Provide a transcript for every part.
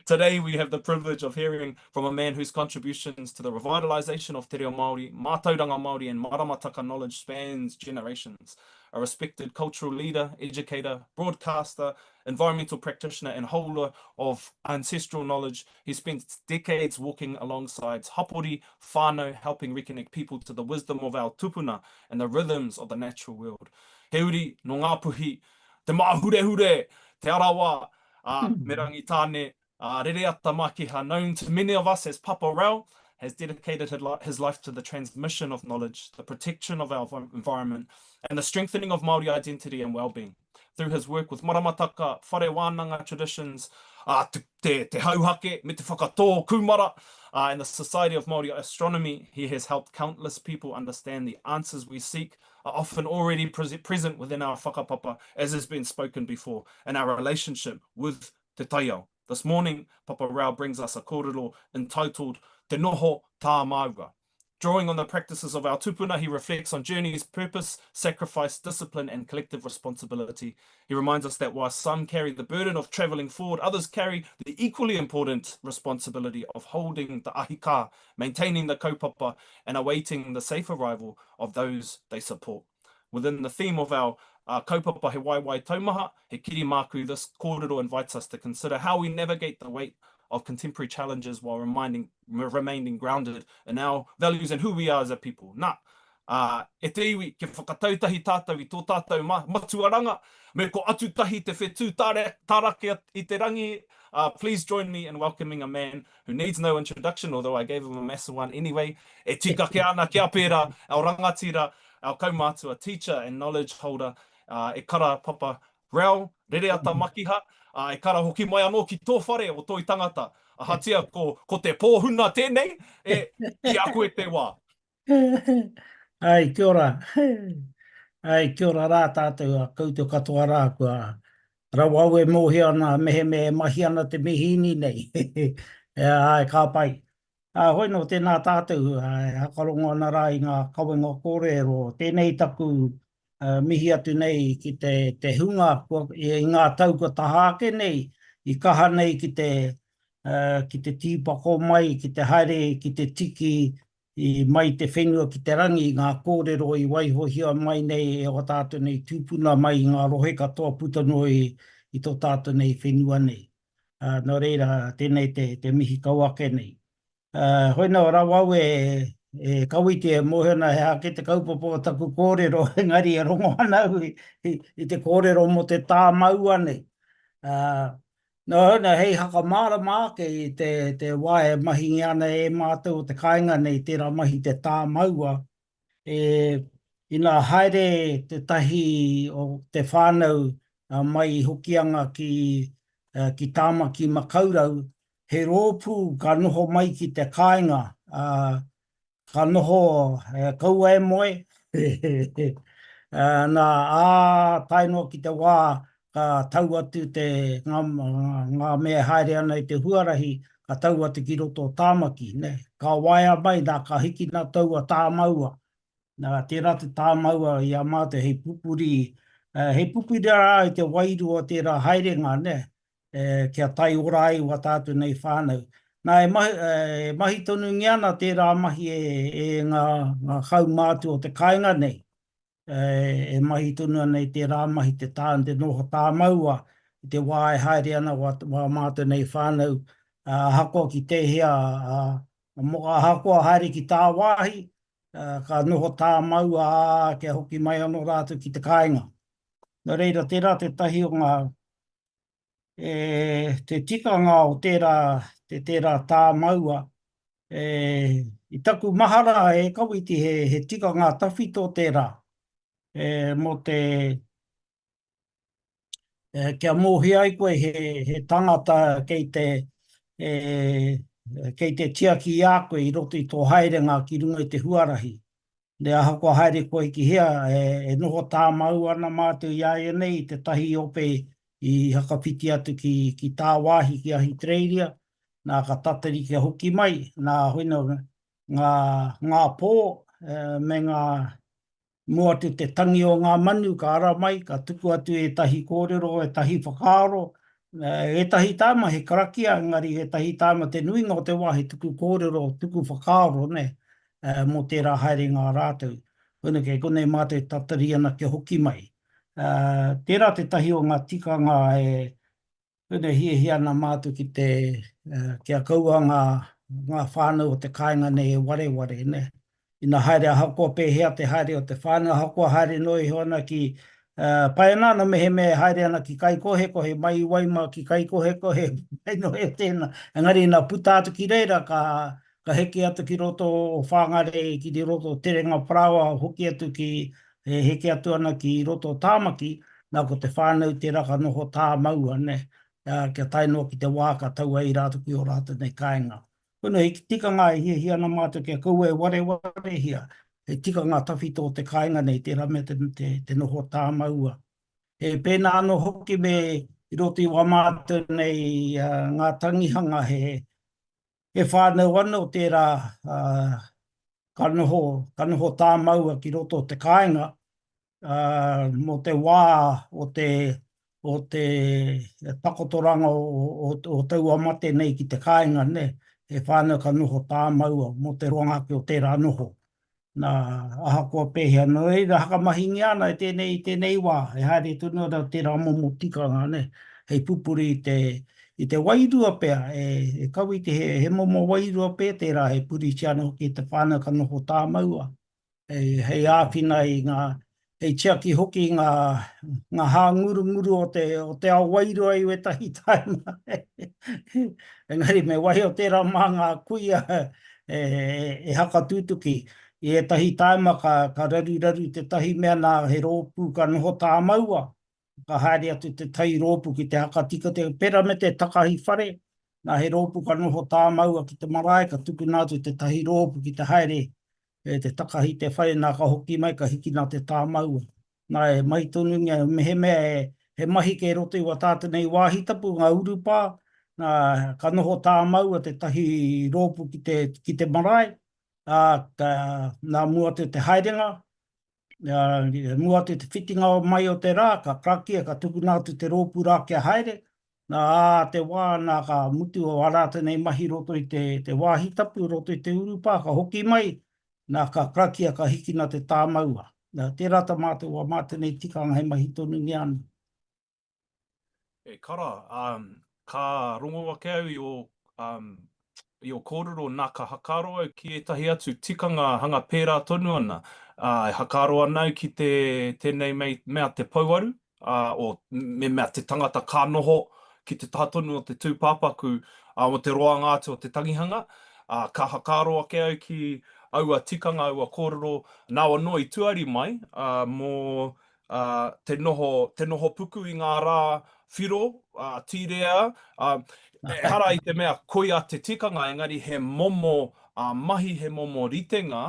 Today we have the privilege of hearing from a man whose contributions to the revitalisation of Te Reo Māori, Mātauranga Māori and Maramataka knowledge spans generations. A respected cultural leader, educator, broadcaster, environmental practitioner and holder of ancestral knowledge, he spent decades walking alongside hapori, whānau, helping reconnect people to the wisdom of our tupuna and the rhythms of the natural world. He uri nō Ngāpuhi, Te Māhurehure, Te Arawa, ā, me Rangitāne, ā, Rereata Makiha, known to many of us as Papa Rau, has dedicated his life to the transmission of knowledge, the protection of our environment, and the strengthening of Māori identity and well-being. Through his work with Maramataka, Whare Wānanga traditions, ā, te, te, te hauhake me te whakatō kūmara, ā, and the Society of Māori Astronomy, he has helped countless people understand the answers we seek are often already present within our whakapapa, as has been spoken before, and our relationship with te taiao. This morning, Papa Rau brings us a kōrero entitled Te Noho Tāmaua. Drawing on the practices of our tupuna, he reflects on journeys, purpose, sacrifice, discipline, and collective responsibility. He reminds us that while some carry the burden of travelling forward, others carry the equally important responsibility of holding the ahikā, maintaining the kaupapa, and awaiting the safe arrival of those they support. Within the theme of our uh, kaupapa he waewae taumaha, he kiri māku, this kōrero invites us to consider how we navigate the weight of contemporary challenges while reminding, remaining grounded in our values and who we are as a people. Nā, uh, e te iwi, kia whakatautahi tātou i tō tātou ma, matuaranga, me ko atutahi te whetū tārake i te rangi. Uh, please join me in welcoming a man who needs no introduction, although I gave him a massive one anyway. E tika ke ana kia pērā, our rangatira, our kaumātua, teacher and knowledge holder, uh, e kara papa reo, rereata makiha, uh, e kara hoki mai anō ki tō whare o Toi Tangata. Ahatia ko, ko te pōhuna tēnei, e, ki a koe te wā. Ai, kia ora. Ai, kia ora rā tātou, a koutou katoa rā, kua rawa au e mōhio ana mehemea e mahi ana te mihīni nei. E, ai, ka pai. Ā, hoi nō tēnā tātou, e hakarongo ana rā i ngā kawenga kōrero. Tēnei taku mihi atu nei ki te, te hunga kua, i ngā tau kua taha ake nei, i kaha nei ki te, ki te tīpako mai, ki te haere, ki te tiki i mai te whenua ki te rangi, ngā kōrero i waihohia mai nei e ō tātou nei tūpuna mai i ngā rohe katoa puta noa i, i tō tātou nei whenua nei. Uh, nō reira, tēnei te, te mihi kau ake nei. Uh, hoi nō rawa au e, e Kawiti e mōhio ana he aha kē te kaupapa o taku kōrero, engari e rongo ana au i, i, i te kōrero mō te tāmaua nei. Uh, Nō reira, hei hakamārama ake i te, te wā e mahingia ana e mātou o te kāinga nei tērā mahi te tāmaua, e, ina haere tētahi o te whānau mai i Hokianga ki, ki Tāmaki Makaurau, he rōpū ka noho mai ki te kāinga, ā, Ka noho, kaua e moe, nā, ā, tae noa ki te wā ka tau atu te, ngā, ngā mea e haere ana i te huarahi, ka tau atu ki roto o Tāmaki, nē. Ka waea mai, nā, ka hikina taua tāmaua. Nā, tērā te tāmaua i a mātou hei pupuri, hei pupuri rā i te wairua o tērā haerenga, nē. e, kia tae ora ai wā tātou nei whānau. Nā, e mahi, e mahi tonungia ana tērā mahi e, e ngā, ngā kaumātua o te kāinga nei. E, e mahi tonu ana i tērā mahi te tā, te noho tāmaua i te wā e haere ana wā, wā mātou nei whānau, ahakoa ki tēhea, ahakoa haere ki tāwāhi, ka noho tāmaua, ā, kia hoki mai anō rātou ki te kāinga. Nō reira, tērā tētahi o ngā E, te tikanga o tērā, te tērā tāmaua, e, i taku mahara e Kawiti he, he tikanga tawhito tērā, e, mō te, e, kia mōhio ai koe he, he tangata kei te, e, kei te tiaki i a koe i roto i tō haerenga ki runga i te huarahi. Me ahakoa haere koe ki hea, e noho tāmau ana mātou i āianei i tētahi ope i hakawhiti atu ki, ki tāwāhi, ki Ahitereiria, nā ka tatari kia hoki mai, nā hoina ngā, ngā pō me ngā, mua atu te tangi o ngā manu ka ara mai, ka tuku atu ētahi kōrero, ētahi whakaaro. Ētahi tāma he karakia, engari ētahi tāma te nuinga o te wā he tuku kōrero, tuku whakaaro, nē, mō tērā haerenga a rātou. Koinei kei konei mātou e tatari ana kia hoki mai. Tērā tētahi o ngā tikanga e Koinei hiahia ana mātou ki te, kia kaua ngā, ngā whānau o te kāinga nei e wareware, nē. Ina haere ahakoa pēhea te haere o te whānau, ahakoa haere noa iho ana ki, pai ana ana mehemea e haere ana ki Kaikohekohe, mai i Waima ki Kaikohekohe, pai noa iho tēnā. Engari ina puta atu ki reira, ka, ka heke atu ki roto o Whangarei, ki roto o Terenga Parāoa, hoki atu ki, e heke atu ana ki roto o Tāmaki, nā ko te whānau tērā ka noho tāmaua, nē, kia tae noa ki te wā ka tau ai rātou ki ō rātou nei kāinga. Koinei, he tikanga e hiahia ana mātou kia kaua e warewarehia, he tikanga tawhito o te kāinga nei, tērā mea te, te, te noho tāmaua. He pēnā anō hoki me i roto i wā mātou nei ngā tangihanga he, He whānau anō tērā ka noho, ka noho tāmaua ki roto o te kāinga mō te wā o te, o te takotoranga o, o, o taua mate nei ki te kāinga, nē. He whānau ka noho tāmaua mō te roanga ake o tērā noho. Nā, ahakoa pēhea, nō reira hakamahingia ana e tēnei i tēnei wā, e haere tonu ana tērā momo tikanga, nē, hei pupuri i te, i te wairua pea, e, e kawe i te, he, he momo wairua pea tērā e puritia ana hoki e te whānau ka noho tāmaua, hei, hei āwhina i ngā, hei tiaki hoki i ngā, ngā hāngurunguru o te, o te ao wairua i wētahi taima. Engari me waiho tērā mā ngā kuia e, e hakatūtuki. I ētahi taima ka, ka raruraru tētahi mea nā he rōpū ka noho tāmaua, ka haere atu te tai rōpū ki te hakatikatika, pērā me te takahi whare, nā he rōpū ka noho tāmaua ki te marae, ka tukuna atu tētahi rōpū ki te haere e te takahi te whare, nā ka hoki mai ka hikina te tāmaua. Nā e mahi tonu ngia, mehemea e, he mahi kei roto i wā tātou nei wāhi tapu, ngā urupā, nā, ka noho tāmaua tētahi rōpū ki te, ki te marae, ā, ka, nā mua atu te haerenga, ā, mua atu te whitinga mai o te rā, ka karakia, ka tukuna atu te rōpū rā kia haere, nā, ā te wā, nā, ka mutu o ā rātou nei mahi i roto i te, te wāhi tapu, i roto i te urupā, ka hoki mai, nā, ka karakia, ka hikina te tāmaua. Nā, tērā tā mātou, wā mātou nei tikanga hei mahi tonungia ana. E kara, um, ka rongo ake au i ō, um, i ō kōrero, nā ka hakaaro au ki ētahi atu tikanga hanga pērā tonu ana. Ā, e hakaaro ana au ki te, tēnei mei, mea te pouaru, ā, o, me mea te tangata ka noho ki te taha tonu o te tūpāpaku, ā, o te roanga atu o te tangihanga, ā, ka hakaaro ake au ki aua tikanga, aua kōrero, nāu anō i tuari mai, ā, mō, ā, te noho, te noho puku i ngā rā whiro, ā, tīrea, ā, ehara i te mea koia te tikanga, engari he momo, ā, mahi, he momo ritenga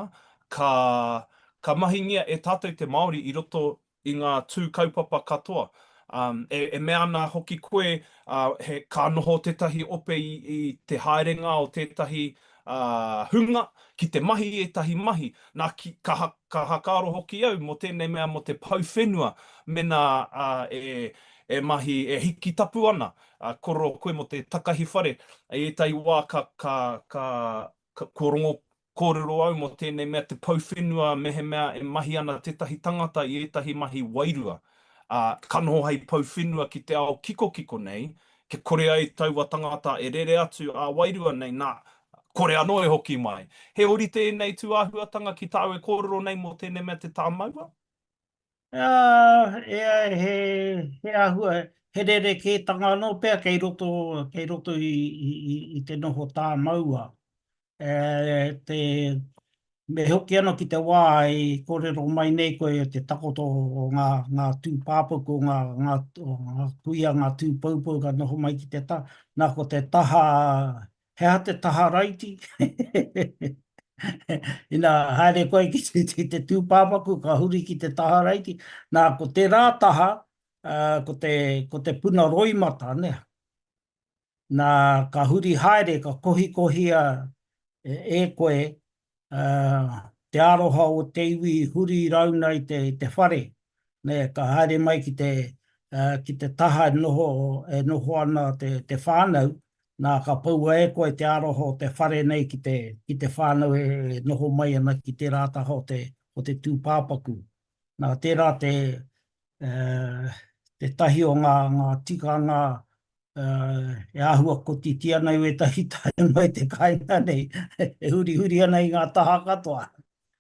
ka, ka mahingia e tātou te Māori i roto i ngā tū kaupapa katoa. Um, e, e mea ana hoki koe, uh, he, ka noho tētahi ope i, i te haerenga o tētahi uh, hunga ki te mahi ētahi mahi. Nā, ki, ka, ha, ka hakaaro hoki au mō tēnei mea mō te pou whenua mena uh, e, e mahi, e hiki tapu ana. Uh, koro koe mō te takahi whare. I ētahi wā ka, ka, ka, ka, kua rongo Kōrero au mō tēnei mea te pou whenua mehemea e mahi ana tētahi tangata i ētahi mahi wairua, ā, ka noho hei pou whenua ki te ao kikokiko nei, kia kore ai taua tangata e rere atu ā-wairua nei, nā, kore anō e hoki mai. He ōrite ēnei tūāhuatanga ki tāu e kōrero nei mō tēnei mea te tāmaua? Ā, e ai, he, he āhua, he rerekētanga anō pea kei roto, kei roto i, i, i, i te noho tāmaua. E, te, me hoki anō ki te wā i kōrero mai nei koe te takoto o ngā, ngā tūpāpaku, o ngā, ngā, o ngā kuia, ngā tūpoupou ka noho mai ki te ta, nā ko te taha, He aha te taha raiti? Ina haere koe ki te, te, te tūpāpaku, ka huri ki te taha raiti. Nā, ko tērā taha, uh, ko, te, ko te puna roimata, ne? Nā, ka huri haere, ka kohikohia e, e koe uh, te aroha o te iwi huri rauna i te, te whare. Ne, ka haere mai ki te, ki te taha e noho, e noho ana te, te whānau, nā ka poua e koe te aroha o te whare nei ki te, ki te whānau e noho mai ana ki tērā taha o te, o te tūpāpaku. Nā, tērā te, tētahi o ngā, ngā tikanga e āhua kotiti ana i wētahi tae mai te kāinga nei, e hurihuri ana i ngā taha katoa.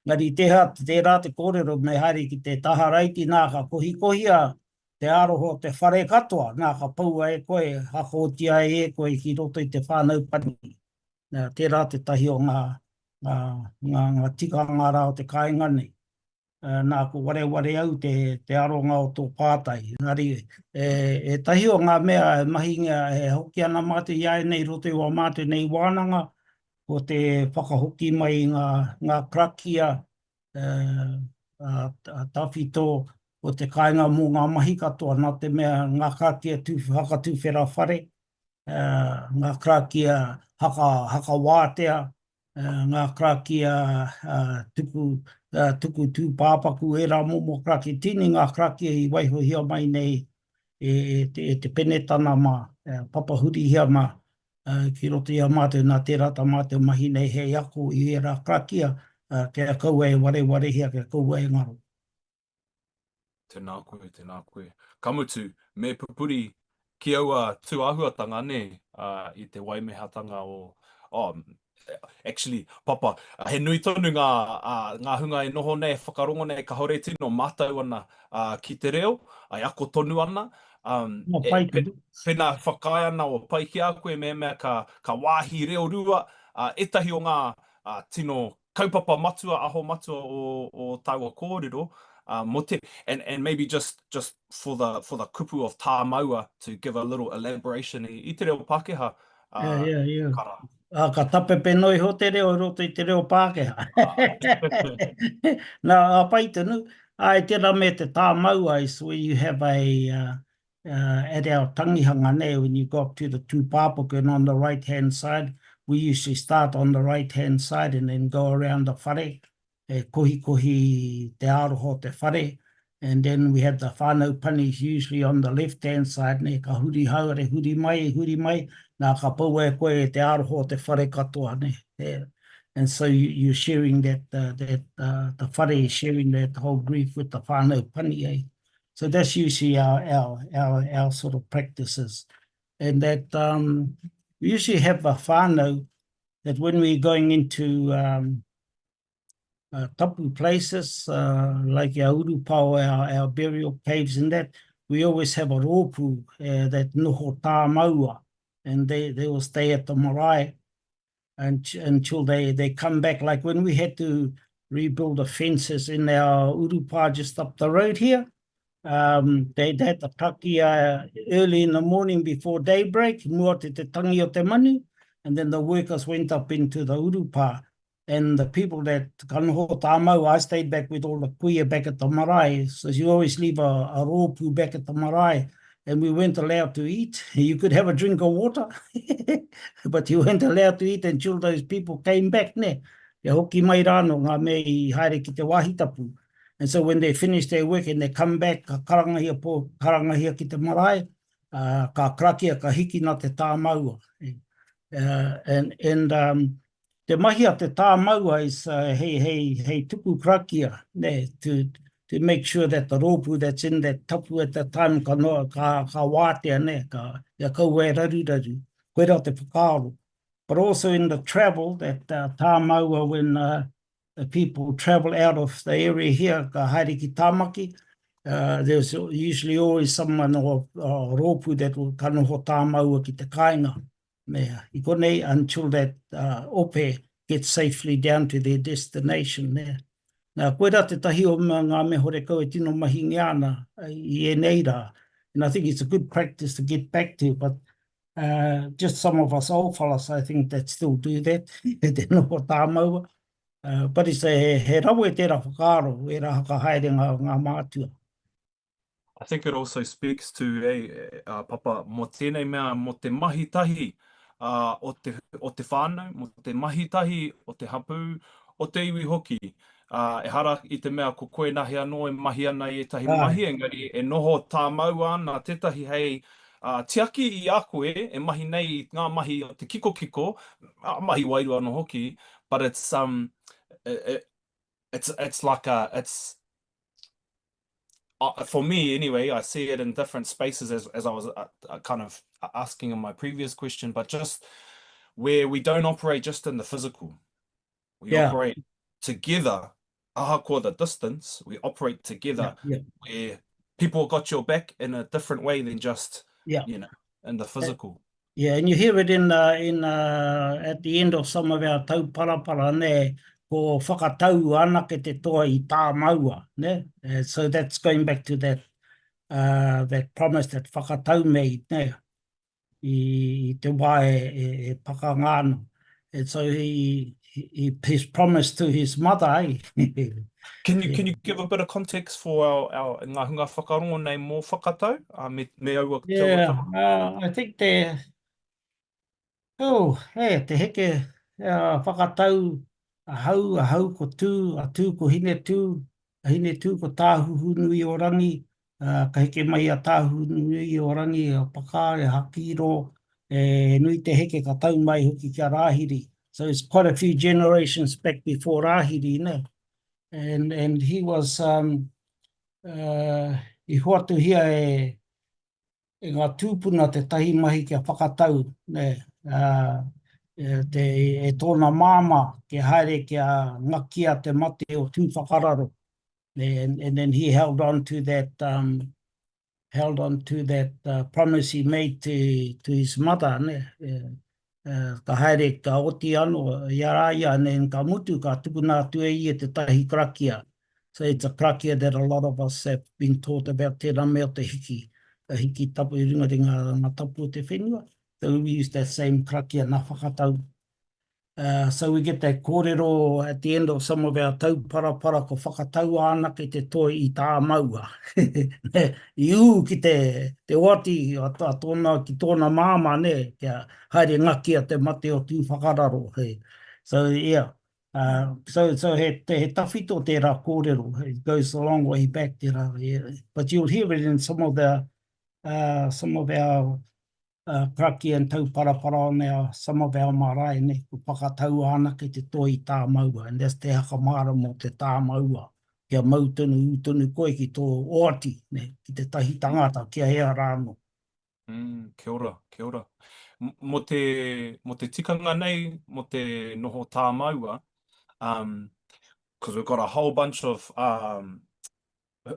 Engari tēhā, tērā te kōrero me haere ki te taha raiti, nā ka kohikohia te aroha o te whare katoa, nā ka poua e koe, hakaotia ai e koe ki roto i te whānau pani. Nā, tērā tētahi o ngā, ngā, ngā, ngā tikanga rā o te kāinga nei. Nā, ko wareware au te, te aronga o tō pātai. Engari, e, ētahi o ngā mea e mahingia, e hoki ana mātou i āianei i roto i wā mātou nei wānanga, ko te whakahoki mai i ngā, ngā karakia e, a, a tawhito o te kāinga mō ngā mahi katoa, nā te mea ngā karakia tū, whakatuwhera whare, e, ngā karakia haka, hakawātea, ngā karakia tuku, tuku tūpāpaku, ērā momo karakia, tini ngā karakia i waihohia mai nei e, e, te, e te penetana mā, e, papahurihia mā, ki roto i a mātou, nā tērā tā mātou mahi nei hei ako i ērā karakia, kia kaua e warewarehia, kia kaua e ngaro. Tēnā koe, tēnā koe. Ka mutu, me pupuri ki aua tūāhuatanga, nē, i te waimehatanga o, oh, actually, Papa, he nui tonu ngā, ngā hunga e noho nei, e whakarongo nei, kāore tino mātau ana ki te reo, e ako tonu ana. Um, No, pai tonu. Pēnā whakaae ana o pai ki a koe mehemea ka, ka wāhi reo rua, ētahi o ngā tino kaupapa matua, aho matua o, o taua kōrero, uh, mo te, and, and maybe just, just for the, for the kupu of tā maua to give a little elaboration i, i te reo Pākehā, uh, yeah, yeah, yeah. Kara. Ah, ka tapepe noa iho te reo i roto i te reo Pākehā. Nā, a pai tonu, ai tērā me te tā maua is where you have a, uh, uh, at our tangihanga nei, when you go up to the tūpāpaku and on the right hand side, we usually start on the right hand side and then go around the whare, e kohikohi te aroha o te whare, and then we have the whānau panis usually on the left hand side, nei, ka huri haere, huri mai, huri mai, nā ka poua e koe te aroha o te whare katoa, nei. Yeah. And so you, you're sharing that, uh, that uh, the whare is sharing that whole grief with the whānau pani, eh? So that's usually our, our, our, our sort of practices. And that um, we usually have a whānau that when we're going into um, uh, tapu places, uh, like our urupao, our, our burial caves and that, we always have a rōpū uh, that noho tā maua, and they, they will stay at the marae until they, they come back. Like when we had to rebuild the fences in our urupa just up the road here, um, they, they had the karakia early in the morning before daybreak, mua te te tangi o te manu, and then the workers went up into the urupa. And the people that ka noho tāmau, I stayed back with all the kuia back at the marae, so you always leave a, a rōpū back at the marae, and we weren't allowed to eat. You could have a drink of water, but you weren't allowed to eat until those people came back, ne? Kia hoki mai rānō ngā mea i haere ki te wāhi tapu. And so when they finish their work and they come back, ka karangahia, po, karangahia ki te marae, uh, ka karakia, ka hikina te tāmaua. Uh, and, and um, Te mahi a te tāmaua is uh, hei, hei, hei tuku karakia, ne, to, to make sure that the rōpū that's in that tapu at that time ka, no, ka, ka wātea, ne, ka, ia kaua e raruraru. Koirā te whakaaro. But also in the travel that uh, tāmaua when uh, the people travel out of the area here, ka haere ki Tāmaki, uh, there's usually always someone or, or rōpū that will ka noho tāmaua ki te kāinga. Mea, i konei until that uh, ope gets safely down to their destination. Nē. Nā, koirā tētahi o ngā mea horekau e tino mahingia ana i ēnei rā. And I think it's a good practice to get back to, but uh, just some of us old fellas, I think, that still do that, te noho tāmaua. Uh, but it's a, he rawe tērā whakaaro, ērā whakahaerenga o ngā mātua. I think it also speaks to, eh, uh, Papa, mō tēnei mea, mō te mahi tahi uh, o, te, o te whānau, mō te mahi tahi o te hapū, o te iwi hoki. Ā, ehara i te mea ko koe nahe anō e mahi ana i ētahi mahi, engari e noho tāmaua ana tētahi hei tiaki i a koe e mahi nei i ngā mahi o te kikokiko, mahi wairua anō hoki, but it's, um, it's, it's like a, it's, for me anyway, I see it in different spaces as, as I was uh, uh, kind of asking in my previous question, but just where we don't operate just in the physical. We yeah. operate together, ahakoa the distance, we operate together yeah, yeah. where people got your back in a different way than just, yeah. you know, in the physical. Yeah, and you hear it in, uh, in, uh, at the end of some of our tauparapara, ne, ko whakatau anake te toa i tāmaua, ne? Uh, so that's going back to that, uh, that promise that whakatau made, ne? I, i te wā e, e, e pakanga ana. And so he, he, his promise to his mother, eh? Can you, can you give a bit of context for our, our, ngā hunga whakarongo nei mō whakatau, uh, me, me aua Yeah, uh, I think te, oh, hey, te heke uh, whakatau a hau, a hau ko tū, a tū ko hine tū, a hine tū ko tāhuhu nui o rangi, uh, ka heke mai a tāhuhu nui o rangi, a pakā, e hakiro, e nui te heke ka tau mai hoki ki a Rāhiri. So it's quite a few generations back before Rāhiri, ne? And, and he was, um, uh, i hoatuhia e, e ngā tūpuna tētahi mahi kia whakatau, ne, uh, e, te, e tōna māmā kia haere kia ngakia te mate o Tūwhakararo. Ne, and, and then he held on to that, um, held on to that uh, promise he made to, to his mother, ne? Uh, ka haere, ka oti ano i a rā ia, ne, ka mutu, ka tukuna atu e ia tētahi karakia. So it's a karakia that a lot of us have been taught about tērā mea o te hiki, ka hiki tapu i runga i ngā, ngā tapu o te whenua. So we use that same karakia nā whakatau. Uh, so we get that kōrero at the end of some of our tauparapara ko whakataua anake te toi i tāmaua. I ū ki te, te oati a, a tōna, ki tōna māmā, ne, kia haere ngakia te mate o Tūwhakararo. He. So, yeah. Uh, so, so he, te, he tawhito tērā kōrero. It goes a long way back tērā. Yeah. But you'll hear it in some of the, uh, some of our Karakia and tauparapara on our, some of our marae, ne, ko whakataua anake te toi i tāmaua, and that's te haka mārama o te tāmaua, kia mau tonu, ū tonu koe ki tō oati, ne, ki tētahi tangata, kia ea rānō. Mm, kia ora, kia ora. Mō te, mō te tikanga nei, mō te noho tāmaua, um, because we've got a whole bunch of um,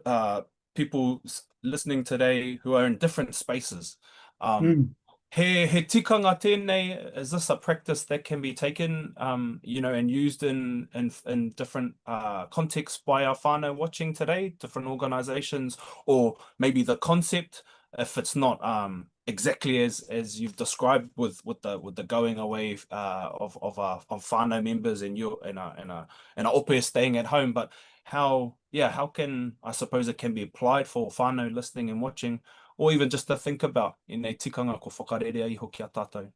uh, people listening today who are in different spaces. Um, mm. He, he tikanga tēnei, is this a practice that can be taken, um, you know, and used in, in, in different uh, contexts by our whānau watching today, different organizations, or maybe the concept, if it's not um, exactly as as you've described with with the with the going away uh, of of uh, of whānau members and you and a and a and a ope staying at home, but how yeah how can I suppose it can be applied for whānau listening and watching, or even just to think about ēnei tikanga ko whakarerea iho ki a tātou.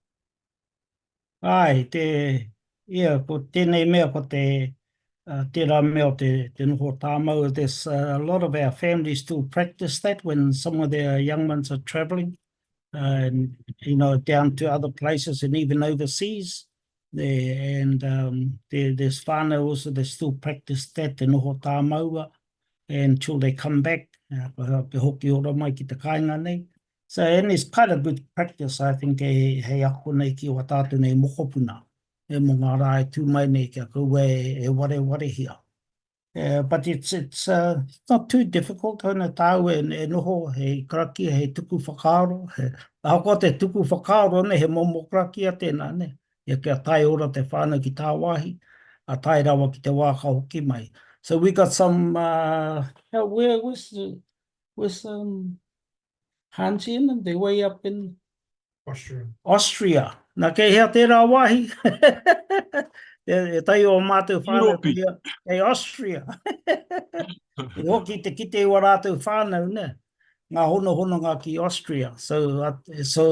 Āe, te, ia, ko tēnei mea, ko te, uh, tērā mea o te, te noho tāmau, there's a lot of our families still practice that when some of their young ones are travelling, uh, and, you know, down to other places and even overseas. There, and um, there, there's whānau also that still practice that, te noho tāmaua, until they come back, uh, te hoki ora mai ki te kāinga nei. So, and it's quite a good practice, I think, hei, hei ako nei ki wā tātou nei mokopuna, e mō ngā rā e tū mai nei kia kaua e, e warewarehia. Uh, but it's, it's, uh, it's not too difficult, hana tāu e, e noho, hei karakia, hei tuku whakaaro, he, ahakoa te tuku whakaaro, ne, he momo karakia tēnā, ne, ia kia tae ora te whānau ki tāwāhi, a tae rawa ki te wā ka hoki mai. So we got some, uh, where was, was, um, Hansi and them, they way up in Austria. Austria. Na kei hea tērā wāhi? e, e tai o mātou whānau kei, kei Austria. I hoki te kite i wā rātou whānau, ne? Ngā honohononga ki Austria. So, uh, so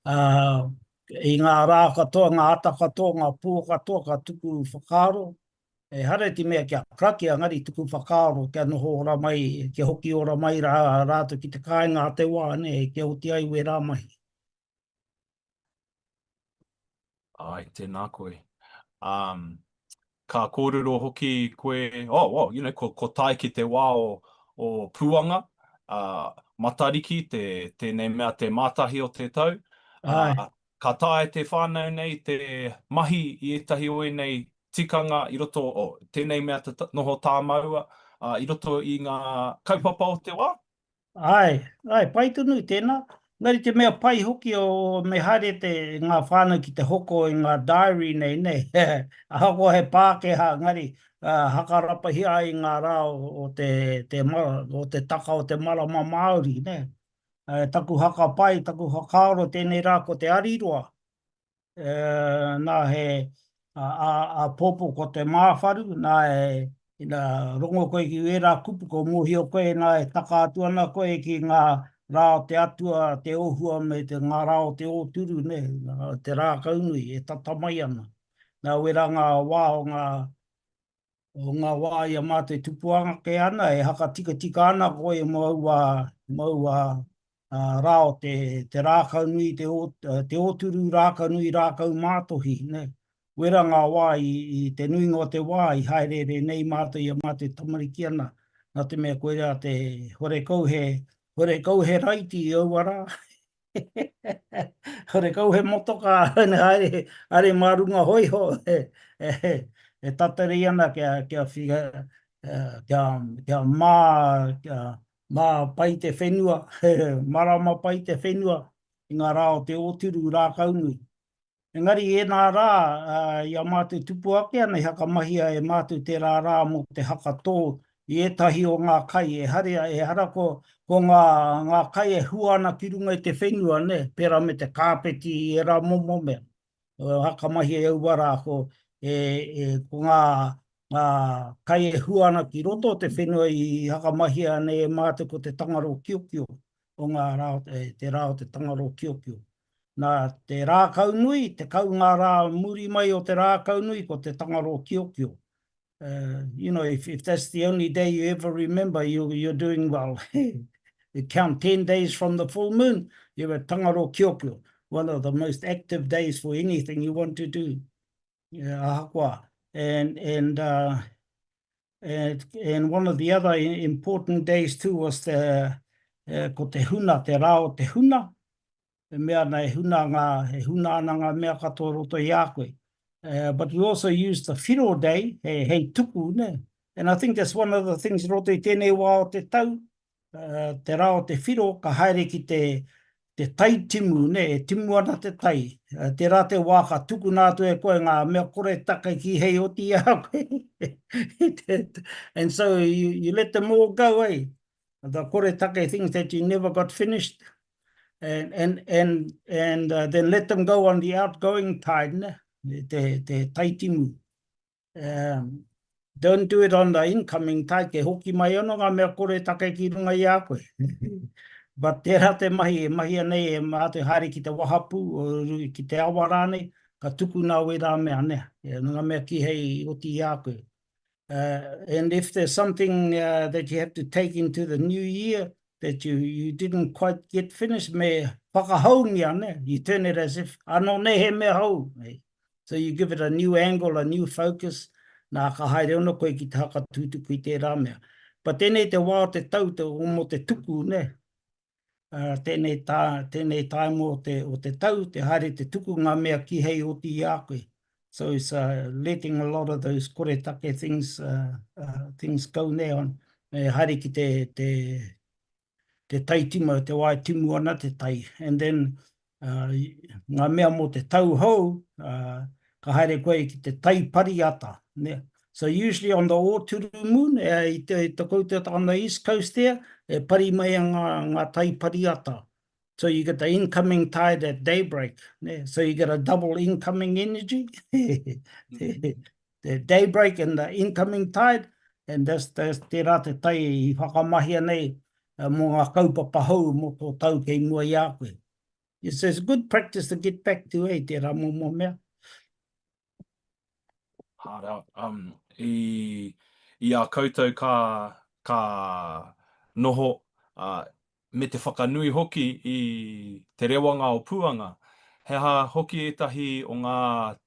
uh, i ngā rā katoa, ngā ata katoa, ngā pō katoa, ka tuku whakaaro. Ehara i te mea kia karakia, engari tuku whakaaro kia noho ora mai, kia hoki ora mai rā rātou ki te kāinga a te wā, nē, kia oti ai wērā mahi. Āe, tēnā koe. Um, ka kōrero hoki koe, oh, well, you know, ko, ko tae ki te wā o, o Puanga, uh, Matariki, te, tēnei mea te mātahi o te tau. Āe. Uh, Ka taea te whānau nei te mahi i ētahi o ēnei tikanga i roto o tēnei mea te noho tāmaua, ā, i roto i ngā kaupapa o te wā? Āe, āe, pai tonu tēnā. Engari te mea pai hoki o me haere te ngā whānau ki te hoko i ngā diary nei, nē, ahakoa he Pākehā, engari hakarapahia ai ngā rā o te, te, o te taka o te marama Māori, nē. Taku haka pai, taku whakaaro tēnei rā ko te Ariroa. Nā he āpōpō ko te Māwharu, nā e, ina rongo koe ki ērā kupu ko mōhio koe nā e taka atu ana koe ki ngā rā o te atua, te ōhua me te ngā rā o te ōturu, nē, te rākaunui e tata mai ana. Nā wērā ngā wā o ngā O ngā wā i a mātou e tupu ake ana, e hakatikatika ana koe mō aua, mō aua rā o te, te rākau nui, te, o, te ōturu rākau nui, rākau mātohi, nē. Wera ngā wā i, i te nuinga o te wā i haereere nei mātou i a mātou e tamariki ana, nā te mea koirā te horekau he, horekau he raiti i aua rā. Horekau he motokā, haere, haere mā runga hōiho, e, e, e tatari ana kia, kia, kia, kia, kia mā, kia mā pai te whenua, marama pai te whenua i ngā rā o te ōturu rākaunui. Engari i ēnā rā, i a mātou tupu ake ana i hakamahia e mātou tērā rā mō te hakatō i ētahi o ngā kai, ehara, ehara ko, ko ngā, ngā kai e hua ana ki runga i te whenua, nē, pērā me te kāpeti i ērā momo mea. Hakamahia i aua rā, ko, e, e, ko ngā, ngā kai e hua ana ki roto o te whenua i hakamahia nei e mātou ko te tangaro kiokio o ngā rā, e, te rā o te tangaro kiokio. Nā te rākaunui, 10 ngā rā muri mai o te rākaunui ko te tangaro kiokio. Uh, you know, if, if that's the only day you ever remember, you, you're doing well. you count 10 days from the full moon, you're at tangaro kiokio, one of the most active days for anything you want to do. Yeah, ahakoa. And, and, uh, and, and one of the other important days too was the, uh, ko te huna, te rā o te huna, e mea ana e huna ngā, e huna ana ngā mea katoa roto i a koe. Uh, but we also use the whiro day, he, hei tuku, ne? And I think that's one of the things roto i tēnei wā o te tau, uh, te rā o te whiro, ka haere ki te, te tai timu, ne? E timu ana te tai. Uh, tērā te wā ka tukuna atu e koe ngā mea kore take ki hei oti i a koe. And so you, you let them all go, eh? The kore take things that you never got finished. And, and, and, and uh, then let them go on the outgoing tide, ne? Te, te taitimu. Um, don't do it on the incoming tide, ke hoki mai ano ngā mea kore take ki runga i a koe. But tērā te mahi e mahia nei e mātou haere ki te wahapū, o, ki te awa rānei, ka tukuna wērā mea, ne? Ngā mea kihei oti i a koe. Uh, and if there's something uh, that you have to take into the new year that you, you didn't quite get finished, me whakahoungia, ne? You turn it as if, anō nei he mea hou. Ne? So you give it a new angle, a new focus, nā ka haere ono koe ki te hakatūtuku i tērā mea. But tēnei te wā o te tau te, mō te tuku, ne? Ā, tēnei tā, tēnei taima o te, o te tau, te haere te tuku ngā mea kīhei oti i a koe. So it's uh, letting a lot of those koretake things, uh, uh, things go there on. E haere ki te, te, te tai tima, te wā e timu ana te tai. And then, uh, ngā mea mō te tau hou, uh, ka haere koe ki te tai pariata. Ne? So usually on the Ōturu moon, e, i te, i te koutou on the east coast there, e pari mai a ngā, ngā tai pariata. So you get the incoming tide at daybreak. Ne? So you get a double incoming energy. the, the daybreak and the incoming tide. And that's, that's tērā te tai i whakamahia nei uh, mō ngā kaupapa hou mō tō tau kei mua i a koe. It's, it's good practice to get back to, eh, tērā momo mea. Hard out. Um, i, i a koutou ka, ka noho, ā, me te whakanui hoki i te rewanga o Puanga. He aha hoki ētahi o ngā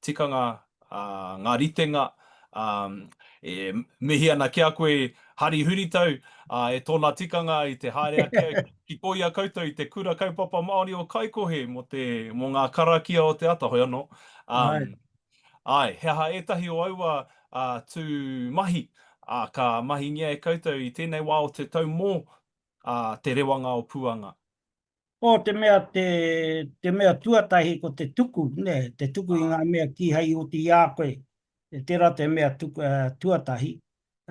tikanga, ā, ngā ritenga, ā, e mihi ana ki a koe Hari Huritau, ā, e tōna tikanga i te haere ake au ki koia koutou i te Kura Kaupapa Māori o Kaikohe mō te, mō ngā karakia o te ata, hoi anō. Ā, āe, he aha ētahi o aua, ā, tū mahi, ā, ka mahingia e koutou i tēnei wā o te tau mō ā, te rewanga o Puanga. Ko te mea, te, te mea tuatahi ko te tuku, nē, te tuku i ngā mea kīhai i oti i a koe. E tērā te mea tuku, uh, tuatahi,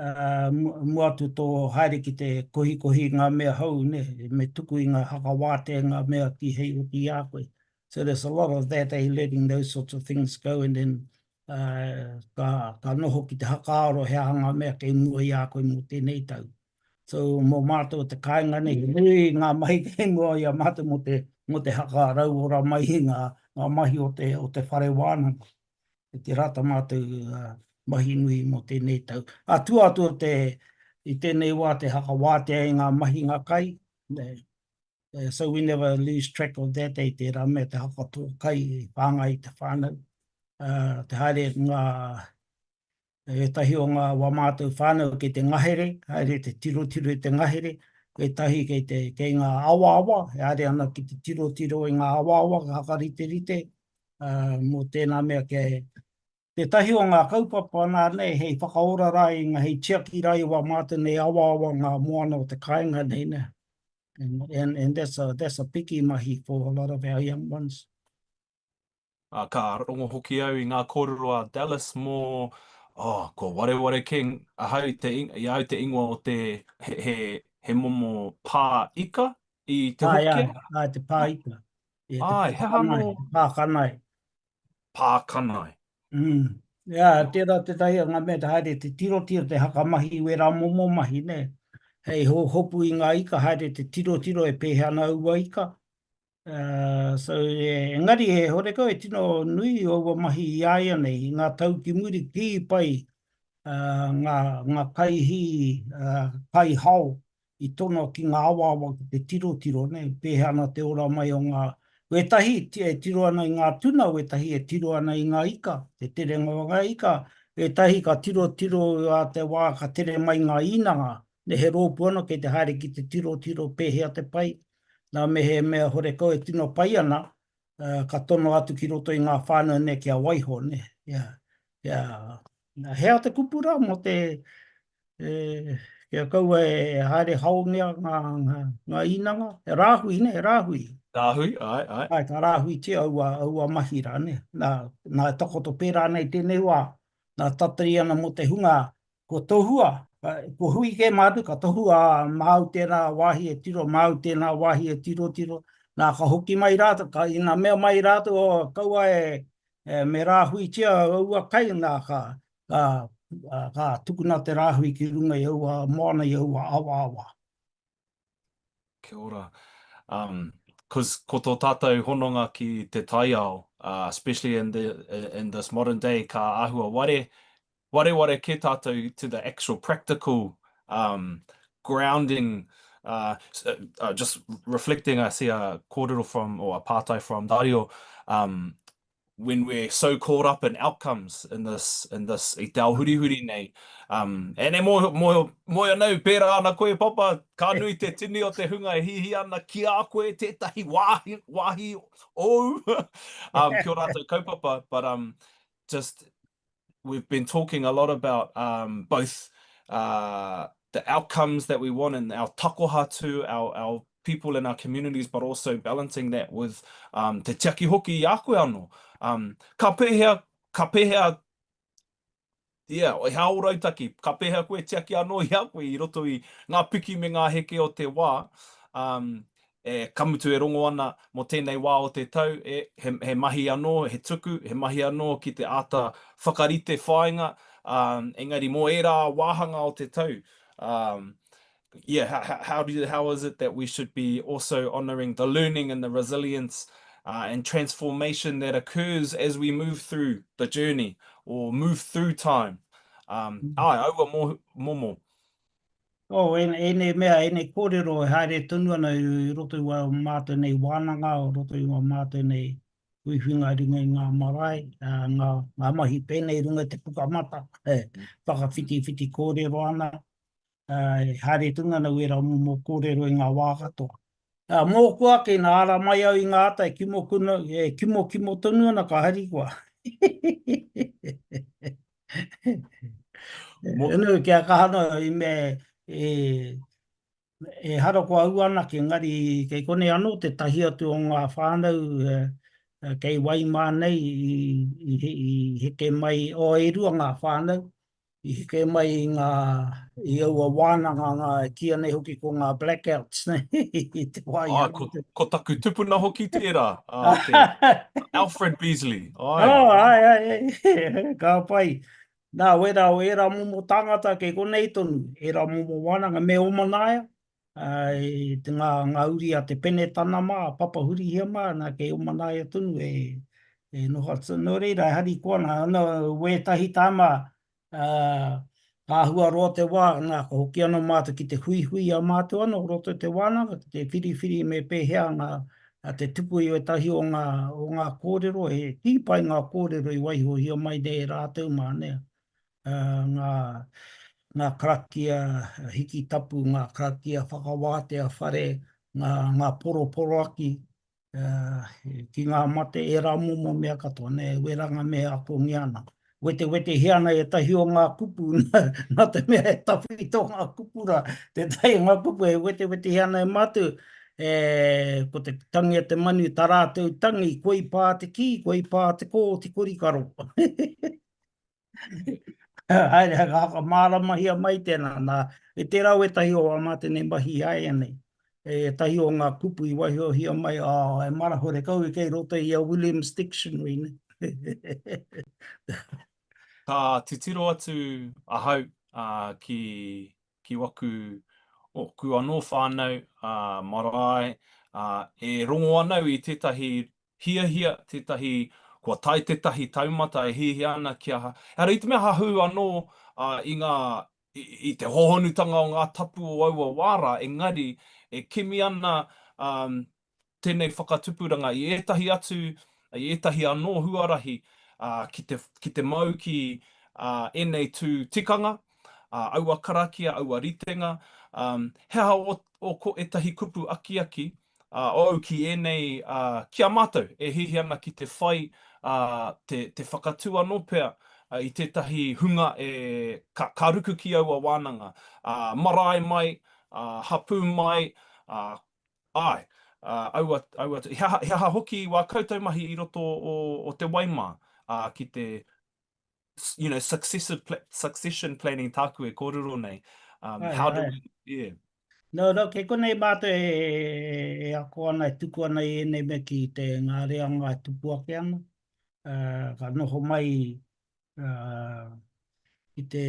uh, mua atu tō haere ki te kohikohi i ngā mea hou, nē, me tuku i ngā hakawātea i ngā mea kīhai i oti i a koe. So there's a lot of that, eh, letting those sorts of things go and then uh, ka, ka noho ki te hakaaro he aha ngā mea kei mua i a koe mō tēnei tau. So, mō mātou o te kāinga nei, he nui ngā mahi kei mua i a mātou mō te, mō te hakarauora mai i ngā, ngā mahi o te, o te whare wānanga. E te rata mātou uh, mahi nui mō tēnei tau. A tua atu o te, i tēnei wā te hakawātea i ngā mahinga kai, ne, so we never lose track of that, e tērā mea te hakatō kai i whāngai i te whānau. Uh, te haere ngā, Ētahi o ngā wā mātou whānau kei te ngahere, haere te tirotiro i te ngahere, ētahi kei te, kei ngā awaawa, e haere ana ki te tirotiro i ngā awaawa, ka whakariterite, ā, mō tēnā mea kia Tētahi o ngā kaupapa nā nei hei whakaora rā i ngā, hei tiaki rā i wā mātou nei awaawa ngā moana o te kāinga nei, nē. And, and, and that's a, that's a piki mahi for a lot of our young ones. Ā, ka rongo hoki au i ngā kōrero a Dallas mō, oh, kua wareware kē ahau i te, i a au te ingoa o te, he, he, he momo pā ika i Te Āe, āe, Hokianga? āe, te pā ika. Yeah, te Āe, pā he aha kanae, anō? te pā kanae. Pā kanae. Mm. Yeah, tērā tētahi o ngā mea te haere te tirotiro, te hakamahi i wērā momo mahi, nē. Hei hopu i ngā ika, haere te tirotiro e pēhea ana aua ika. Uh, so, e, engari he horekau e tino nui aua mahi i a ia nei, i ngā tau ki muri kī pai uh, ngā, ngā kaihī, uh, kaihao i tono ki ngā awaawa ki te tirotiro, ne, pēhea ana te ora mai o ngā, wētahi e tiro ana i ngā tuna, wētahi e tiro ana i ngā ika, te terenga o ngā ika, wētahi ka tirotiro a te wā ka tere mai ngā īnanga, ne he rōpū anō kei te haere ki te tirotiro pēhea te pai, nā me he mea horekau e tino pai ana, ka tono atu ki roto i ngā whānau nei kia waiho, nē, kia, kia, he aha te kupu rā mō te, e, kia kaua e haere haongia ngā, ngā, ngā īnanga, he rāhui, nē, he rāhui. Rāhui, āe, āe. Āe, ka rāhuitia aua, aua mahi rā, nē. Nā, nā e takoto pērā nei tēnei wā, nā tatari ana mō te hunga Kua tohua, kua hui kē mātou, ka tohua māu tērā wāhi e tiro, māu tēnā wāhi e tirotiro. Nā, ka hoki mai rātou, ka, ina mea mai rātou, oh, kaua e, e me rāhuitia aua kai, nā, ka, ka, ka tukuna te rāhui ki runga i aua moana, i aua awaawa. Kia ora. Um, cause ko tō tātou hononga ki te taiao, uh, especially in, the, in this modern day, ka āhua ware, wareware kē tātou to the actual practical um, grounding, uh, uh, just reflecting, I see a kōrero from, or a pātai from Dario, um, when we're so caught up in outcomes in this, in this, i te ao hurihuri nei, um, and e mōhio, mōhio, mōhio nei, pērā ana koe, Papa, ka nui te tini o te hunga e hihi ana ki a koe tētahi wāhi, wāhi ōu, um, ki ō rātou kaupapa, but um, just we've been talking a lot about um, both uh, the outcomes that we want and our takoha to our, our people in our communities, but also balancing that with um, te tiaki hoki i a koe anō. Um, ka pēhea, ka pēhea, yeah, he ao rautaki, ka pēhea koe tiaki anō i a koe i roto i ngā piki me ngā heke o te wā, um, e, ka mutu e rongo ana mō tēnei wā o te tau, e, he, he mahi anō, he tuku, he mahi anō ki te āta whakarite whāinga, um, engari mō ērā wāhanga o te tau, um, yeah, how, how, do you, how is it that we should be also honouring the learning and the resilience uh, and transformation that occurs as we move through the journey or move through time? Um, āe, aua mō, momo. Oh, ēnei mea, ēnei kōrero e haere tonu ana i roto i wā mātou nei wānanga, o roto i wā mātou nei huihuinga i runga i ngā marae, ngā, ngā mahi pēnei i runga i te pukamata, e whakawhitiwhiti kōrero ana, e haere tonu ana wērā momo kōrero i ngā wā katoa. Mōku ake, ina ara mai au i ngā ata e kimokuna, e kimokimo tonu ana ka harikoa. Enu, kia kaha noa i me, e, e hara ko au anake, engari kei konei anō tētahi atu o ngā whānau e, kei Waimā nei i, i, i heke mai, o e rua ngā whānau, i heke mai i ngā, i aua wānanga ngā, e kīia nei hoki ko ngā blackouts, nei, i te wā i Ai, ko, ko taku tupuna hoki tērā, a, te Alfred Beasley. Ai. Oh, ai, ai, ai, ka pai. Nā, wērā o ērā momo tāngata kei konei tonu, ērā momo wānanga, me Omanaia, ai, te ngā, ngā uri a Te Penetana mā, a Papa Hurihia mā, nā, kei Omanaia tonu e, e noho atu. Nō reira, e harikoa ana, ana, wētahi tāma, ā, ka āhua roa te wā, nā, ka hoki anō mātou ki te huihui i a mātou anō o roto i te wānanga, ki te whiriwhiri me pēhea ngā, te tuku i wētahi o ngā, o ngā kōrero, he tīpae ngā kōrero i waihohia mai nei e rātou mā, nē. ngā, ngā karakia hiki tapu, ngā karakia whakawātea whare, ngā, ngā poroporoaki ki ngā mate, ērā momo mea katoa, nē, wērā ngā mea e akongia ana. Wetewetehia ana ētahi o ngā kupu, nā te mea he tawhito ngā kupu rā, tētahi o ngā kupu e wetewetehia ana e mātou, e, ko te tangi a te manu, tā rātou tangi, koi pā te kī, koi pā te kō, te korikaro. Haere, ka whakamāramahia mai tēnā. Nā, e tērā wētahi o ā mātou nei mahi āianei, ētahi o ngā kupu i waihohia mai, ā, e mara horekau i kei roto i a Williams Dictionary, nē. Ka titiro atu ahau ki, ki waku, ōku anō whānau, marae, e rongo ana au i tētahi hiahia tētahi, kua tae tētahi taumata e hiahia ana kia, ehara i te mea hahū anō i ngā, i te hōhonutanga o ngā tapu o aua wā rā, engari e kimi ana tēnei whakatupuranga i ētahi atu, i ētahi anō huarahi ki te, ki te mau ki ēnei tū tikanga, aua karakia, aua ritenga, he aha ō, ō ko ētahi kupu akiaki ōu ki ēnei, ki a mātou e hiahia ana ki te whai, te, te whakatū anō pea i tētahi hunga e, ka, ka ruku ki aua wānanga, marae mai, hapū mai, āe, aua, aua, he aha, he aha hoki wā koutou mahi i roto o, o Te Waimā, ki te, you know, successive, succession planning tāku e kōrero nei. Um, Ai, how do ai. we, yeah. No, no, kei konei mātou e, e, e ako ana, e tuku ana i ēnei mea ki te ngā reanga e tupu ake ana. Uh, ka noho mai uh, ki te,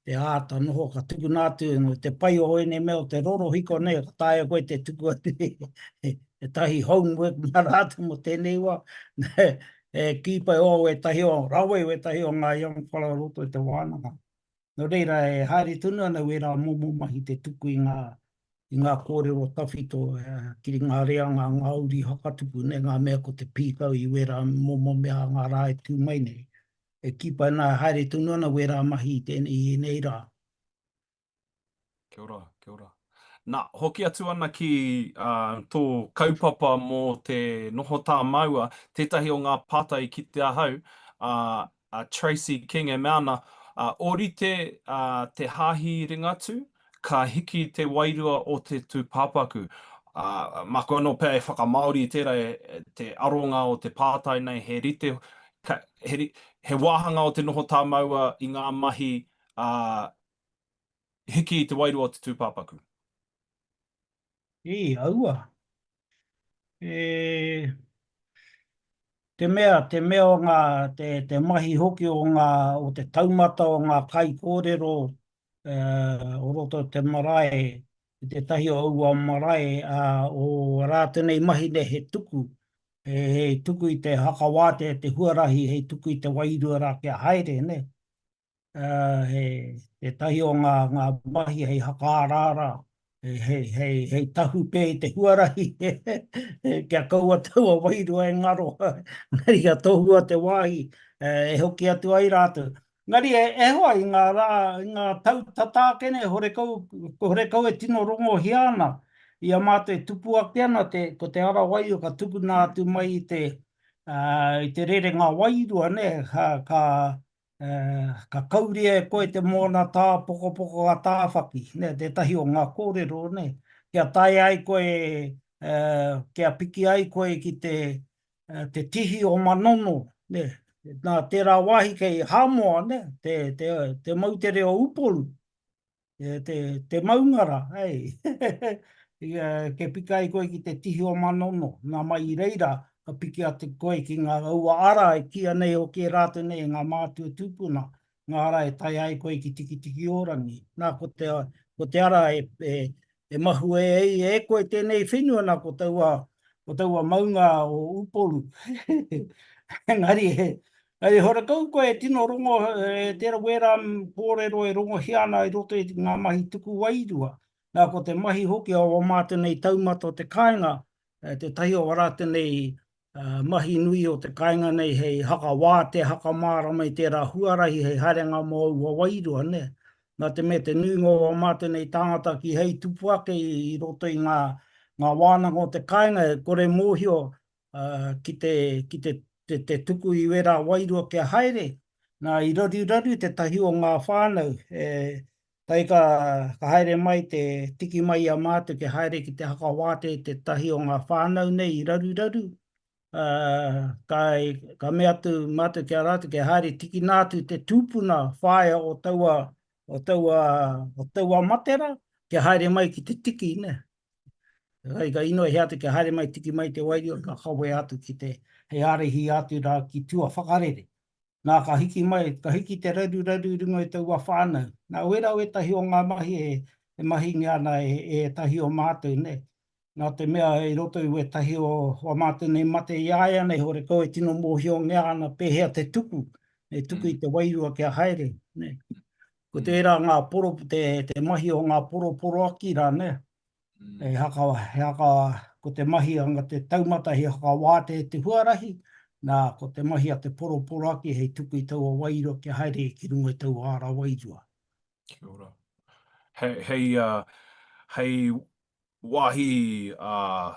te āta noho, ka tukuna atu, no, te pai o ēnei mea o te rorohiko nei, ka taea koe te tuku atu ētahi homework mā rātou mō tēnei wā. E kī pai o ētahi o, rawe wētahi o ngā young whara o roto i te wānanga. Nō reira, e haere tonu ana wērā momo mahi te tuku i ngā, i ngā kōrero tawhito ki ngā reanga, ngā uri hakatupu nei, ngā mea ko te pīkau i wērā momo mea a ngā rā e tū mai nei. E kī pai ana, e haere tonu ana wērā mahi i tēnei, i ēnei rā. Kia ora, kia ora. Nā, hoki atu ana ki uh, tō kaupapa mō te noho tāmaua, tētahi o ngā pātai ki te ahau, uh, a Tracy King e mea ana, uh, ōrite uh, te hāhi Ringatū, ka hiki te wairua o te tūpāpaku. Uh, māku anō pea e whakamāori i tērā e, te aronga o te pātai nei, he rite, ka, he, he wāhanga o te noho tāmaua i ngā mahi uh, hiki i te wairua o te tūpāpaku. I, aua. E, te mea, te mea o ngā, te, te mahi hoki o ngā, o te taumata o ngā kaikōrero e, o roto te marae, i tētahi o aua marae, a, o rātou nei mahi nei he tuku, he, he tuku i te hakawātea, te huarahi, hei tuku i te wairua rā kia haere, ne? He tētahi o ngā, ngā mahi hei hakaaraara, hei, hei, hei tahu pē i te huarahi, kia kaua taua wairua e ngaro, engari kia tohua te wāhi e hoki atu ai rātou. Engari e, e hoa i ngā rā, i ngā tau tata ake nei, horekau, horekau e tino rongohia ana i a mātou e tupu ake ana te, ko te ara wairua ka tukuna atu mai i te, i te rerenga wairua, nē, ka, ka, Ka kauria e koe te moana tāpokopoko a Tāwhaki, nē, tētahi o ngā kōrero, nē, kia tae ai koe, kia piki ai koe ki te, te tihi o Manono, nē, nā tērā wāhi kei Hāmoa, nē, te, te, te moutere o Upolu. Te, te maunga rā, hei. Ke piki ai koe ki te tihi o Manono, nā mai i reira, ka piki atu koe ki ngā aua ara e kīia nei hoki e rātou nei e ngā mātua tūpuna, ngā ara e tae ai koe ki Tikitiki-o-rangi. Nā, ko te, ko te ara e, e, e mahue ai e koe tēnei whenua, nā, ko taua, ko taua maunga o Upolu. Engari, he, Hei horekau koe e tino rongo e tera wera kōrero e rongohia ana i roto i ngā mahi tuku wairua. Nā, ko te mahi hoki o wā mātou nei taumata o te kāinga, tētahi o wā rātou nei mahi nui o te kāinga nei hei hakawātea, hakamārama i tērā huarahi hei haerenga mō aua wairua, nē. Nā te mea te nuinga o wā mātou nei tāngata kīhai tupu ake i roto i ngā wānanga o te kāinga e kore mōhio ki te, ki te, te, te tuku i wērā wairua kia haere, nā, i raruraru tētahi o ngā whānau, e, tae ka, ka haere mai te tiki mai i a mātou kia haere ki te hakawātea i tētahi o ngā whānau nei i raruraru, ā, ka, ka mea atu mātou ki a rātou kia haere tikina atu te tūpuna whaea o taua, o taua, o taua mate rā, kia haere mai ki te tiki, nē. Kai ka inoi he atu kia haere mai tiki mai te wairua ka kawea atu ki te hei ārahi atu rā ki tua whakarere. Nā ka hiki mai, ka hiki te raruraru i runga i taua whānau. Nā wērā wētahi o ngā mahi e, e mahingia ana e, e ētahi o mātou nei. Nā te mea i roto i wētahi o wā mātou nei mate i a ia nei horekau e tino mōhiongia ana pēhea te tuku, e tuku i te wairua kia haere, nē. Ko tērā ngā poro, te, te mahi o ngā poroporoaki rā, nē. He haka, he haka, ko te mahi a te taumata he hakawātea i te huarahi, nā, ko te mahi a te poroporoaki hei tuku i taua wairua kia haere ki runga i taua ara wairua. Kia ora. Hei, hei, uh, hei wāhi uh,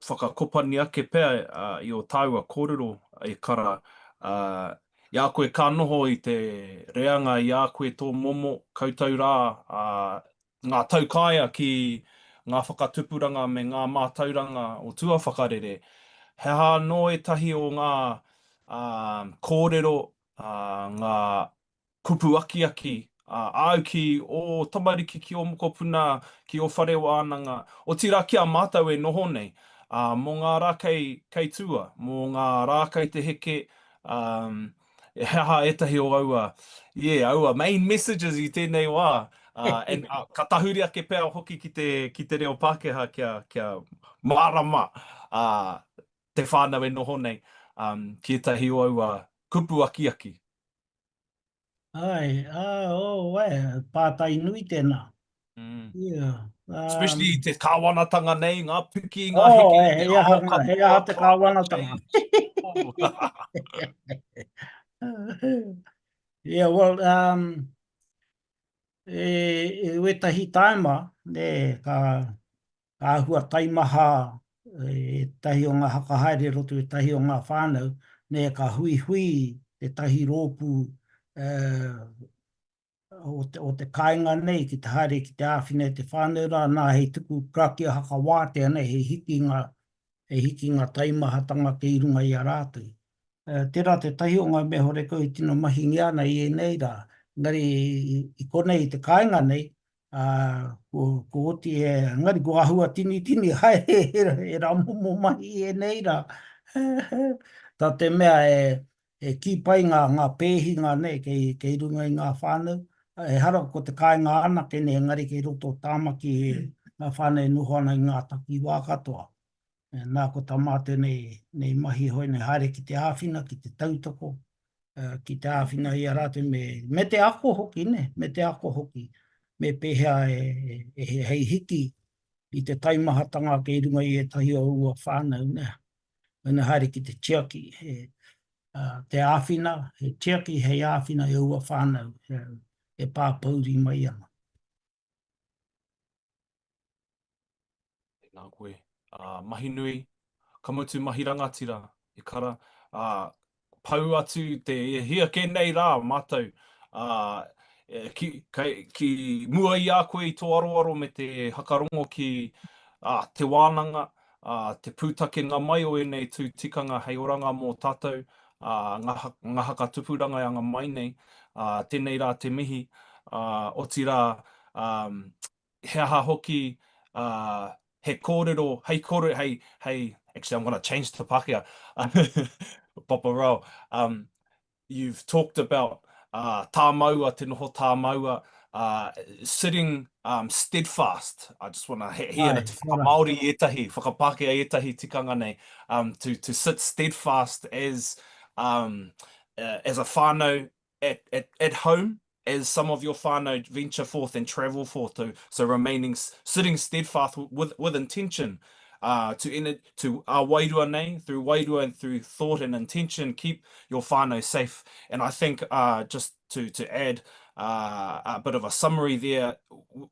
whakakopani ake pea i ō tāua kōrero, e kara, i a koe ka noho i te reanga i a koe tō momo, koutou rā, ngā taukaea ki ngā whakatupuranga me ngā mātauranga o tua whakarere, he aha anō ētahi o ngā kōrero, ngā kupu akiaki āu ki ō tamariki, ki ō mokopuna, ki ō whare wānanga, otirā ki a mātou e noho nei, ā, mō ngā rā kei, kei tua, mō ngā rā kei te heke, ā, he aha ētahi o aua, yeah, aua main messages i tēnei wā, ā, and, ā, ka tahuri ake pea hoki ki te, ki te reo Pākehā kia, kia mārama, ā, te whānau e noho nei, ā, ki ētahi o aua kupu akiaki. Ai, ah, oh, e, pātai nui tēnā. Mm. Yeah. Um, Especially te kāwanatanga nei, ngā piki, ngā oh, heke, he, te ao katoa. He aha te kāwanatanga. yeah, well, um, e, e wetahi taima, ne, ka, Ka āhua taimaha ētahi o ngā whakahaere i roto i ētahi o ngā whānau, nē, ka huihui tētahi rōpū o te, o te kāinga nei ki te haere ki te āwhina i te whānau rā, nā, hei tuku karakia hakawātea nei, hei hiki ngā, hei hiki ngā taimahatanga kei runga i a rātou. Tērā tētahi o ngā mea horekau i tino mahingia ana i ēnei rā, engari i konei i te kāinga nei, ā, kua oti e, engari kua āhua tinitini haere ērā momo mahi i ēnei rā. Tā te mea e kī pai ngā, ngā pēhinga nei kei, kei runga i ngā whānau, ehara ko te kāinga anake nei, engari kei roto o Tāmaki ngā whānau e noho ana i ngā takiwā katoa. Nā, ko tā mātou nei, nei mahi hoi nei haere ki te āwhina, ki te tautoko. Ki te āwhina i a rātou me, me te ako hoki, nē, me te ako hoki, me pēhea e, e, e, hei hiki i te taimahatanga ake i runga i ētahi o ua whānau, nē. Mēnā haere ki te tiaki, he, uh, te āwhina, he tiaki hei āwhina i aua whānau e, e pāpouri mai ana. Tēnā koe. Uh, mahi nui, ka mutu mahi rangatira, e kara. Uh, pau atu te e hia kē nei rā mātou, uh, ki, kei, ki mua i a koe i tō aroaro me te hakarongo ki uh, te wānanga, uh, te pūtakenga mai o ēnei tū tikanga hei oranga mō tātou, uh, ngā, ngā hakatupuranga e anga mai nei, uh, tēnei rā te mihi, uh, otirā, um, he aha hoki, uh, he kōrero, hei kōrero, hei, hei, actually I'm gonna change to Pākehā, Papa Rau, um, you've talked about uh, tāmaua, te noho tāmaua, uh, sitting um, steadfast. I just want to he, ana te whakamāori i ētahi, whakapākehā i ētahi tikanga nei, um, to, to sit steadfast as, um, uh, as a whānau at, at, at home, as some of your whānau venture forth and travel forth, to, so remaining, sitting steadfast with, with intention, uh, to, in, to our wairua nei, through wairua and through thought and intention, keep your whānau safe. And I think uh, just to, to add uh, a bit of a summary there,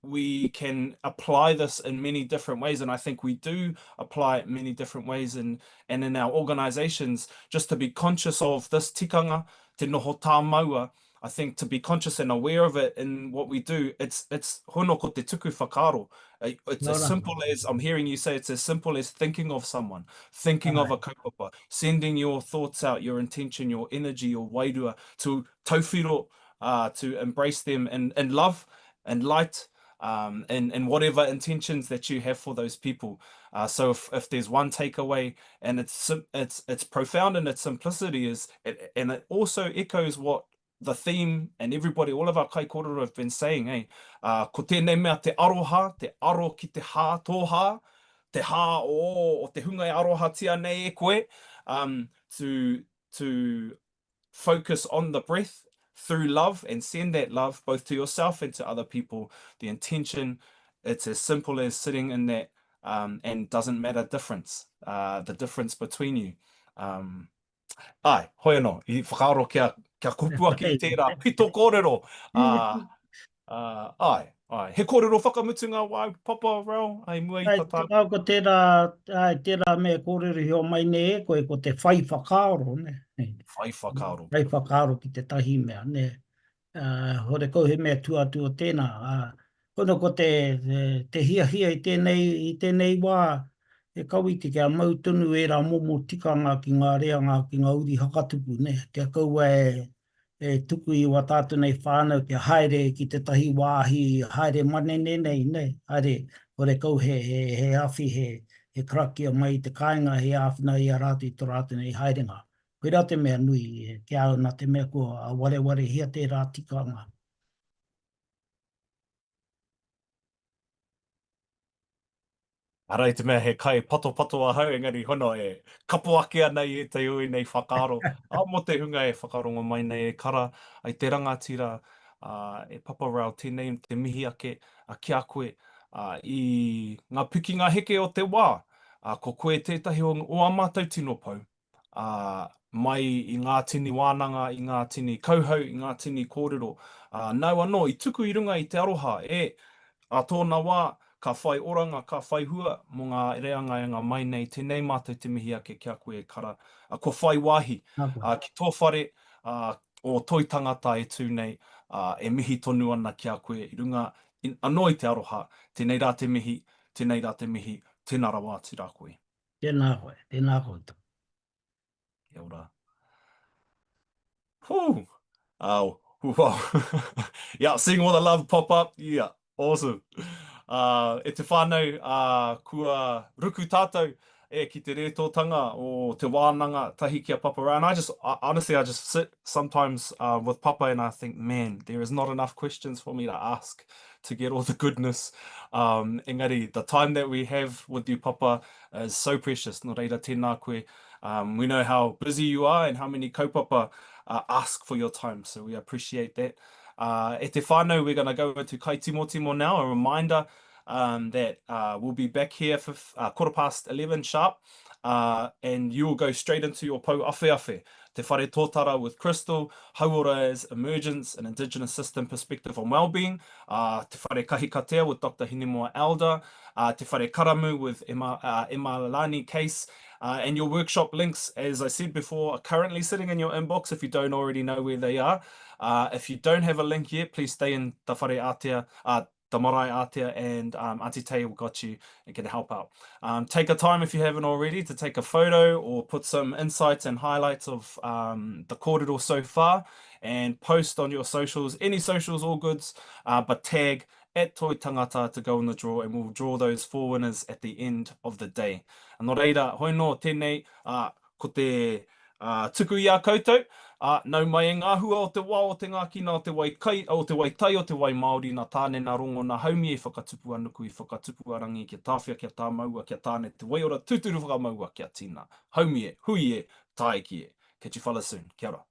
we can apply this in many different ways. And I think we do apply it many different ways in, and in our organizations, just to be conscious of this tikanga, te noho tāmaua, I think to be conscious and aware of it in what we do, it's, it's hono ko te tuku whakaaro. It's as simple as, I'm hearing you say, it's as simple as thinking of someone, thinking of a kaupapa, sending your thoughts out, your intention, your energy, your wairua, to tauwhiro, uh, to embrace them in, in love and light, um, and, and whatever intentions that you have for those people. Uh, so if, if there's one takeaway, and it's, it's, it's profound in its simplicity, is it, and it also echoes what the theme and everybody, all of our kaikōrero have been saying, eh? Uh, ko tēnei mea te aroha, te aro ki te hā, tō hā, te hā o, o te hunga e arohatia nei e koe, um, to, to focus on the breath through love and send that love both to yourself and to other people. The intention, it's as simple as sitting in that um, and doesn't matter difference, uh, the difference between you. Um, ai, hoi anō, i whakaaro kia, kia kupu ake i tērā pito kōrero. Uh, uh, ai, ai. He kōrero whakamutunga wāu, Papa Rau, ai mua i ta tātou. Ai, ko tērā, ai, tērā me kōrerohia mai nei e koe, ko te whai whakaaro, ne? Whai whakaaro. Whai whakaaro ki tētahi mea, ne? Uh, horekau he mea tua atu o tēnā. Uh, kono ko te, te, te hiahia i tēnei, i tēnei wā, e kawiti kia mau tonu ērā momo tikanga ki ngā reanga, ki ngā uri hakatupu, ne? Kia kaua e, e tuku i wā tātou nei whānau kia haere ki tētahi wāhi haere manene nei, ne? Haere, horekau he, he, he awhi, he, he karakia mai i te kāinga hei āwhina i a rātou i tō rātou nei haerenga. Koirā te mea nui ki a au nā te mea kua warewarehia tērā tikanga. Ara i te mea he kai patopato ahau, engari hono e kapo ake ana i ētahi o ēnei whakaaro. Ā, mō te hunga e whakarongo mai nei e kara ai te rangatira, ā, e Papa Rau, tēnei te mihi ake ki a koe, ā, i ngā pikinga heke o te wā, ā, ko koe tētahi o, o ā mātou tino pou. ā, mai i ngā tini wānanga, i ngā tini kauhau, i ngā tini kōrero. Ā, nāu anō i tuku i runga i te aroha, e, ā tōna wā, ka whai oranga, ka whai hua mō ngā reanga e anga mai nei, tēnei mātou te mihi ake ki a koe e kara, ā, kua whai wāhi, ā, ki tō whare, ā, o Toi Tangata e tū nei, ā, e mihi tonu ana ki a koe i runga anō i te aroha, tēnei rā te mihi, tēnei rā te mihi, tēnā rawa atu rā koe. Tēnā koe, tēnā koutou. Kia ora. Whew! Oh, wow. yeah, seeing all the love pop up. Yeah, awesome. Uh, e te whānau, uh, kua ruku tātou E, ki te rētōtanga o te wānanga tahi ki a Papa Rā. And I just, honestly, I just sit sometimes uh, with Papa and I think, man, there is not enough questions for me to ask to get all the goodness. Um, engari, the time that we have with you, Papa, is so precious. Nō reira, tēnā koe. Um, we know how busy you are and how many kaupapa uh, ask for your time, so we appreciate that. Uh, e te whānau, we're going to go into Kaitimotimo now, a reminder um, that uh, we'll be back here for uh, 11:15 sharp, uh, and you will go straight into your pou awheawhe, Te Whare Tōtara with Crystal, Hauora as Emergence, an Indigenous System Perspective on Wellbeing, uh, Te Whare Kahikatea with Dr. Hinemoa Elder, uh, Te Whare Karamu with Emma, uh, Emma Case, uh, and your workshop links, as I said before, are currently sitting in your inbox if you don't already know where they are. Uh, if you don't have a link yet, please stay in Te Whare Ātea, uh, the marae ātea and um, Auntie Tay will got you and can help out. Um, take a time if you haven't already to take a photo or put some insights and highlights of um, the kōrero so far and post on your socials, any socials, all goods, uh, but tag at Toi Tangata to go in the draw and we'll draw those four winners at the end of the day. Nō reira, hoi nō tēnei, uh, ko te Ā, tuku i a koutou, ā, nau mai e ngā hua o te wao, o te ngākina, o te wai kai, o te wai tai, o te wai Māori, nā Tāne, nā Rongo, nā Haumi i whakatupu a Nuku, i whakatupu a Rangi, kia tāwhia, kia tāmaua, kia Tāne te waiora, tūturu whakamaua, kia tina. Haumi e, hui e, tāiki e. Catch you fellas soon. Kia ora.